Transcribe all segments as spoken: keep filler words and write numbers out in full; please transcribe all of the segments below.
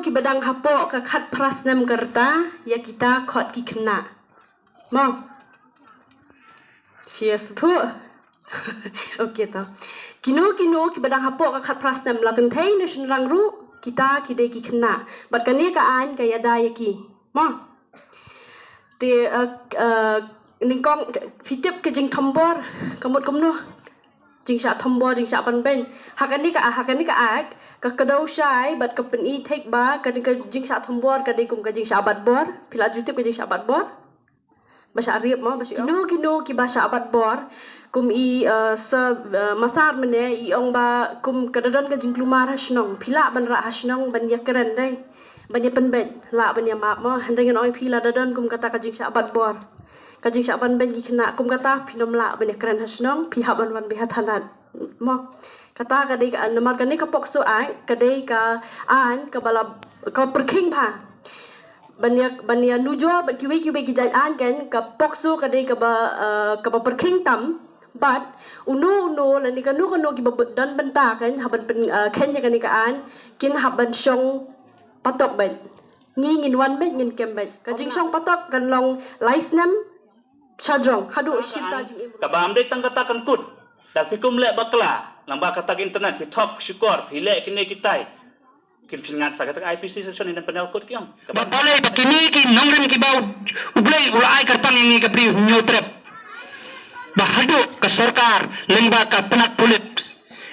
Ki ba dang hapoh ka khatphra snem ka rta, ïa kita khot ki khynnah. Mo. Fierce tu. Okay to. Kino kino ki ba dang hapoh ka khatphra snem, la kynthei ne shynrang ruh, kita ki dei ki khynnah. Bad kane ka aiñ ka ïada ïa ki. Mo. Te, uh, uh, nyngkong, phi tip ka jingthombor ka mut kumno? Jingshah thombor, jingshah ban beiñ. Ha kane ka, ha kane ka act, ka kdew shai bad ka pyni thik ba kane ka jingshah thombor ka dei kum ka jingshah bat bor. Phi la ju tip ka jingshah bat bor? Ba shah riap mo, ba shah, kino kino ki ba shah bat bor. Kum i, uh, sa, uh, Masar mynne i ong ba kum ka da don ka jingkulmar ha shnong. Phi lah ban rah ha shnong ban ïakren dei. Ban ïa pynbeit, lah ban ïa map mo. Hynrei ngan ong ïa phi, lada don kum kata ka jingshah bat bor, ka jingshah ban beiñ ki khynnah, kum kata phin ym lah ban ïakren ha shnong, phi hap ban wan beit ha thanat. Mo. Kata ka dei ka, namar kane ka POCSO Act ka dei ka aiñ kaba la, ka pyrkhing bha. Ban ïa, ban ïa nujor bad kiwei kiwei ki jait aiñ, kan, ka POCSO ka dei kaba, uh, kaba pyrkhing tam. Bad uno uno lane kano kano ki ba don bynta, kan, hap ban pyn, uh, kheiñ ïa kane ka aiñ, kin hap ban shong patok beit. Ngi ngin wan beit, ngin kem beit. Ka jingshong patok kan long lai snem shajrong haduh shim ta jingim. Kaba ym dei tang kata kan kut. Da phi kum leh bakla, lyngba kata ka internet, phi thok shukor, phi leh kine kitai. Kim shyngat sa kata ka I P C section in, pynïaw kut ki ong. Ba balei ba kine ki nongrim kiba U Blei u la ai kyrpang ïa ngi ka Bri u Hynñiewtrep, ba haduh ka sorkar lyngba ka tnat pulit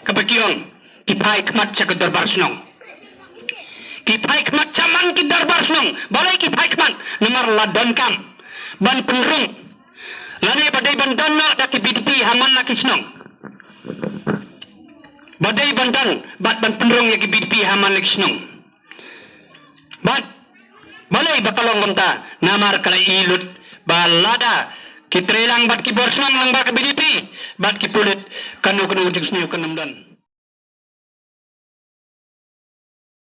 kaba ki ong ki phai khmat sha ka dorbar shnong. Ki phai khmat sha man ki dorbar shnong. Balei ki phai khmat? Namar la donkam ban pynrung lane ba dei ban don noh da ki V D P ha man la ki shnong. Ba dei ban don bad ban pynrung ïa ki V D P ha man la ki shnong. Bad balei ba ka long kumta? Namar ka la ïohi lut ba lada ki trei lang bad ki bor shnong lyngba ka V D P bad ki pulit, kano kano ka jingsniew kan ym don.